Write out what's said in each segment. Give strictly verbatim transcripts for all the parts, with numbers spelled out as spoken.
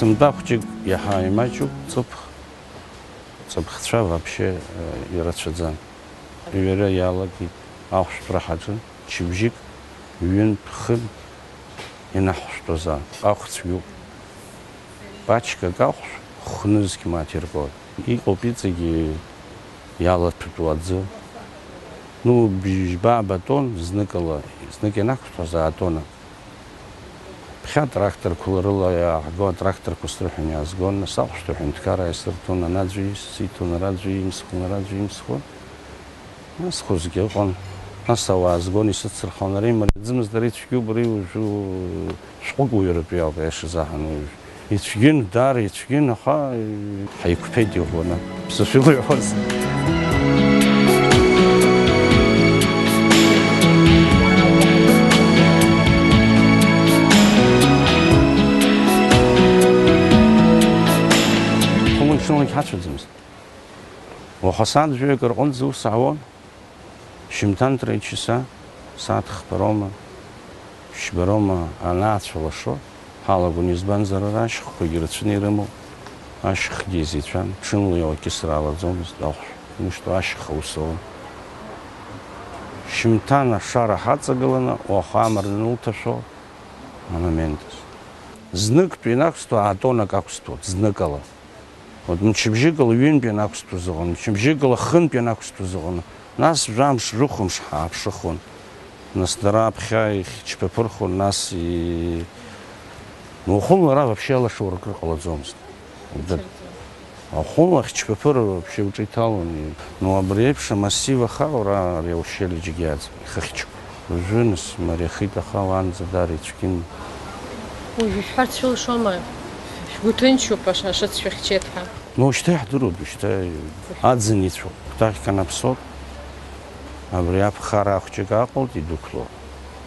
Сынтәа хәҷык иаҳа имаҷуп, ҵыԥх, ҵыԥхцәа вообще, э, ирацәаӡан. Иҩара иалагеит ахәшәтәра ҳаҿын, чыбжьык, ҩынтә, хынтә ианаҳхәшәтәуаз ахә цәгьоуп. Пачкак ахәшә хә-нызқь мааҭ иргоит. Иҟоуп иҵегьы иалаҭәатәу аӡы. Ну, бжьба батон зныкала, знык ианақәҭәаз атона. Ԥхьа тракторқәа рыла иааҳго, атракторқәа срыҳәон иаазгон, нас ахәшәтәы аҳәынҭқарра исырҭон, ана аӡәы исиҭон, ара аӡәы имсхон, ара аӡәы имсхон. Нас хәызгьы ыҟан, нас ауаа аазгон, исыцырхуан, ара имариаӡамызт, ара ицәгьоуп, ара уажәы шәҟәык уаҩратәы иоуп, аиаша заҳан уажә. Ицәгьан, даара ицәгьан, аха, э, ҳаиқәԥеит иӷәӷәаны, ԥсышәала иҟаз. Хәымҽынлагь ҳацәаӡамызт. Уаха сааҭ жәаҩык рҟынӡа ус аауан. Шьымҭанҭра иччаса, сааҭ хԥа роума, ԥшьба роума анаацәа лашо ҳалагон, избанзар, ара ашьхақәагьы рацәаны ирымоуп, ашьхгьы изеицәан, ҽынла иоуа акьысра алаӡомызт, ахәшә нышьҭо ашьха ус ауан. Шьымҭан ашара ҳаҵагыланы, уаха амра анылҭашәо амомент азы. Зныктәи инақәсҭәо аатоннак ақәсҭәуан, зныкала. Вот, мчыбжьыкала ҩынтә ианақәсҭәоз ыҟан, мчыбжьыкала хынтә ианақәсҭәоз ыҟан. Нас жәамш, жәохәымш ҳааԥшыхон. Нас дара аԥхьа ихьчԥаԥырхон, нас и-, ну, уахынла ара вообще алашара акыр ҟалаӡомызт. Да. Уахынла ахьчԥаԥыра вообще уҿы иҭалон. Ну, абри еиԥш амассив аха уара ари аушьелиџьгьы аӡб, ихыхьчон. Уажәы, нас, мариахеит, аха уаанӡа даара ицәгьан. Уажәы ишәҳәарц шәылшома? Шәгәы ҭынчуп, аша-, ашыц шәыхьчеит ҳәа. Ну, шьҭа иаҳдыруеит, шьҭа аӡын ицәоуп. Кәтаӷь канаԥсоит. Абри аԥхара ахәҷык ааҟалт, идәықәло.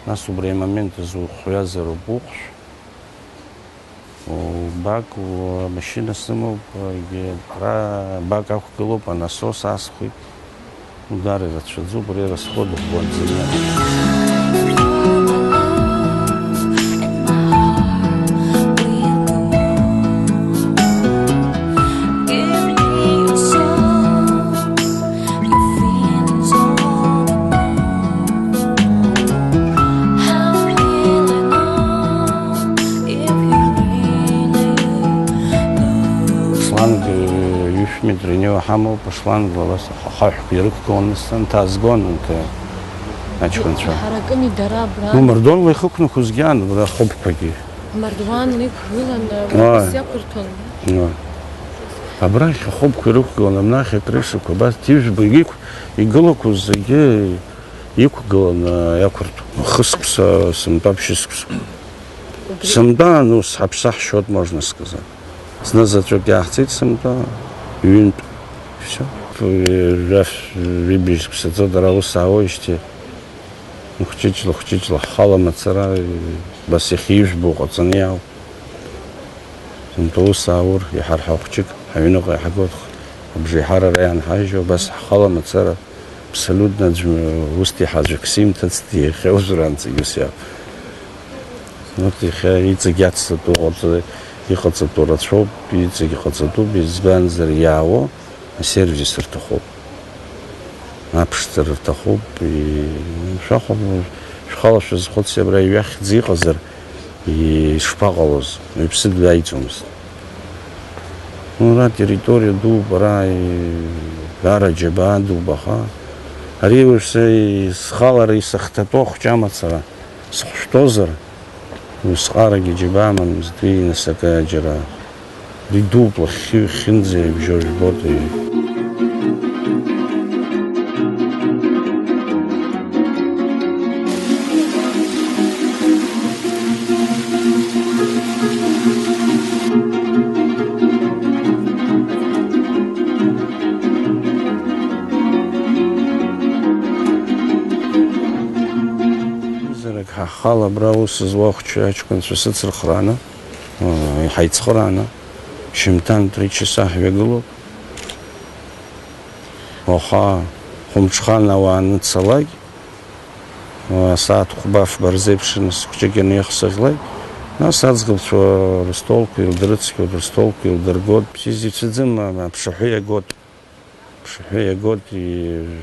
Нас убри амомент азы ухҩазароуп уҟәшә. Бак, амашьына сымоуп, егьи ара бак ақәгылоуп, анасос асхуеит. Дара ирацәаӡоуп, уара ирасхо дыӷәӷәаӡаны. Шланг, э, ҩышә метр инеиуа ҳамоуп, ашланг лалас ахаҳәқәа ирықәгыланы санҭазгон, анҭ-, аҷкәынцәа. Иҳаракыми дара абра? Ну, мардуанла ихықәнақәозгьы аан, абра ахәыԥқәагьы. Мардуанла иқәгыланы, Ааи. Ус иақәырҭәон. Ааи. Абрахь ахәыԥқәа ирықәгыланы, абнахь акрышақәа, абас ижәба иқә-, игылақәоз зегьы иқәгыланы иақәырҭәон. Хысқәса, сынтәа ԥшьысқәса. Убри Сынтәа, ну, сҳаԥсаҳшьот, можно сказать. Зны заҵәык иаҳҵеит сынтәа, ҩынтә. Всё. Жәаф-, жәибжь сыԥсаӡо дара аус аауеижьҭеи, хәҷыҷла, хәҷыҷла ҳхала мацара, бас иахьа ижәбо ҟаҵаны иаауп. Сынтәа ус ааур, иҳарҳау хәҷык, ҳаҩныҟа иаҳгоит, абжеиҳарара иаанҳажьуа, абас ҳхала мацара. Абсолютно аӡәы усҭ иҳаӡәк симҭацт, иахьа уажәраанӡагьы ус иаауп. Урҭ иахьа иҵегь ацҵатәу ҟаҵа-, иҟаҵатәу рацәоуп, иҵегь иҟаҵатәуп, избанзар, иаауа асервис рҭахуп, аԥшӡара рҭахуп, и-, шәахәа-, шәхала шәазхәыци, абра иҩахьӡ иҟазар, ишԥаҟалоз, уаҩԥсы дҩаиҵомызт. Уара атерриториа дууп, ара, и-, ара џьабаа дууп, аха ари уажә са и-, схалара исахҭатәоу ахәҷы амацара схәышәтәозар, усҟарагьы џьабаа амамызт, уи нас акы џьара. Идууп, лахьхьи-ҩхьынӡа иабжьо жәбоит уи. Ҩызарак ҳахала абра аус зуа ахәҷы аҷкәынцәа сыцырхрааны, ы, иҳаицхырааны, шьымҭан три часа ҳҩагылоуп. Уаха хәымҽхан ауаа аныцалак, асааҭ хәба-фба рзеиԥшын, схәҷык ианиахсыӷьлак, Нас аӡӷабцәа рыстолқәа еилдырыцқьоит, рыстолқәа еилдыргоит, бзиа ицәаӡым, аԥшаҳәы иагоит. Аԥшаҳәы иагоит, и-,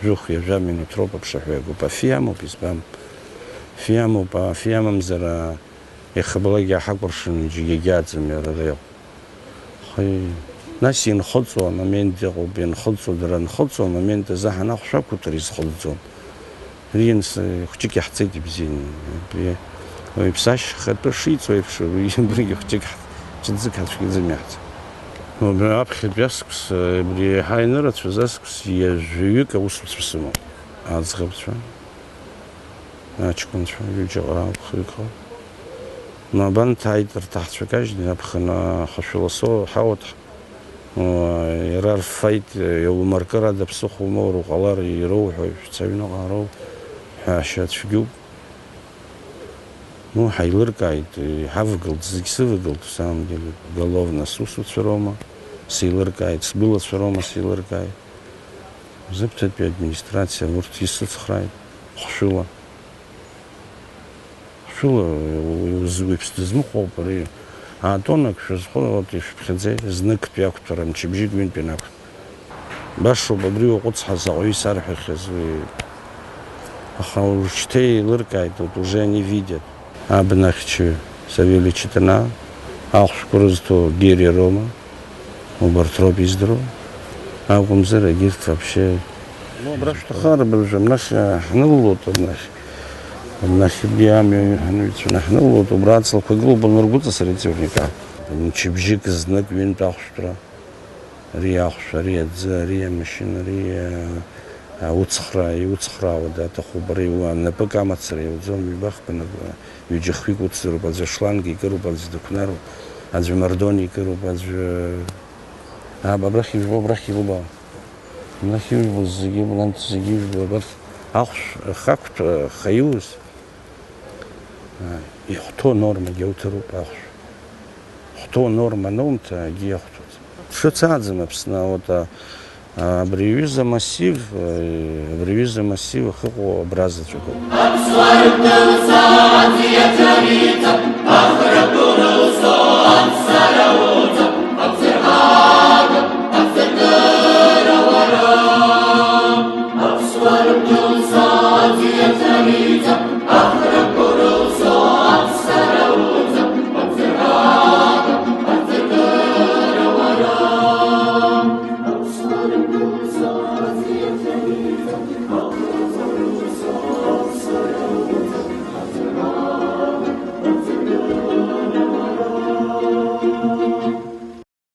жәохә-ҩажәа минуҭ роуп аԥшаҳәы иагоуп. Афҩы амоуп, избан? Афҩы амоуп, афҩы амамзар, а, иахьабалак иааҳакәыршаны џьаргьы агьааӡам иара ара иҟоуп. Хы-, нас инхыҵуа амомент ыҟоуп, инхыҵуа, дара нхыҵуа амомент азы ҳанахәшәақәуҭыр изхыҵӡом. Рианс, э, хәҷык иаҳцеит ибзианы. Абри уаҩԥсашьа хатәы шиҵо еиԥш, уи абригьы хәҷык ҳ-, ҿыцӡак ҳацәгьаӡам иаҳцеит. Убри аԥхьатәи аскәс, э, абри еиҳа инырацәаз аскәс, ҩажәаҩык аусуцәа сымоуп. Аӡӷабцәа, аҷкәынцәа, ҩыџьаҟа, хҩыкҟа. Ну, абанҭ ааит рҭаҳцәа кажьны, аԥхын ахашәы ласо ҳауаҭ Иара рфеит, иаумыркыр ада ԥсыхәа умоур уҟалар, ироуҳәоит, шәца аҩныҟа ҳароуп ҳәа ашьа цәгьоуп. Ну, ҳаилыркааит, иҳавагылт, зегь сывагылт, в самом деле, уголовно сусуцәа роума, сеилыркааит, сгәылацәа роума сеилыркааит. Зыԥҭатәи администрациа урҭ исыцхрааит, хәшәыла. Хәшәыла, уи узы уаҩԥс дызмыхәоуп ари. Атоннак шәызхо, вот, ишәыԥхьаӡеит, зныктәи ақәтәара, мчыбжьык ҩынтә ианақәтәа. Башоуп, абри уаҟәыҵ ҳәа заҟаҩы исарҳәахьаз уи. Аха уажәшьҭа еилыркааит, вот, уже они видят. Абнахьчаҩ Савели Читана, ахәшәқәа рызҭо Бериа роума? Убарҭ роуп издыруа. Акәымзар, егьырҭ вообще. Ну, абра шәҭахар, абыржәы абнахь, а, ҳнылалоит, абнахь. Абнахь абри амҩа ҳанҩцәаны ҳнылалоит, убра аҵлақәа гылоуп, аныргәыҵа сара иҵыҩрника. Мчыбжьык знык ҩынтә ахәшәтәра. Ари ахәшә, ари аӡы, ари амашьына, ари, а, а, уцхраа, иуцхраауа даҭахуп, ари уа напык амацара иуӡом, ҩба-хԥа нап-, ҩыџьа-хҩык уцзароуп, аӡәы ашланг икыруп, аӡәы дықәнаруп, аӡәы амардон икыруп, аӡәы Аб-, абрахь ижәбо, абрахь илыбаауа. Абрахь ижәбо зегьы, абрантә зегьы ижәбо, абарҭ ахәшә, ахақәтә, ахаиуз, а, ихәҭоу анормагьы ауҭароуп ахәшә. Хәҭоу анорма анумҭа, акгьы иахәҭаӡом. Ԥшыцааӡам Аԥсны, вот, а, а, абри аҩыза массив, а, абри аҩыза массив ахьыҟоу абра заҵәык ауп. Аԥсуаа рыгәҭа ласааӡа иаӡәариҭап, ахра дуны ласо аԥсара уҵап, абзырҳага, абзыркыра уара. Аԥсуаа рыгәҭа ласааӡа иаӡәариҭап,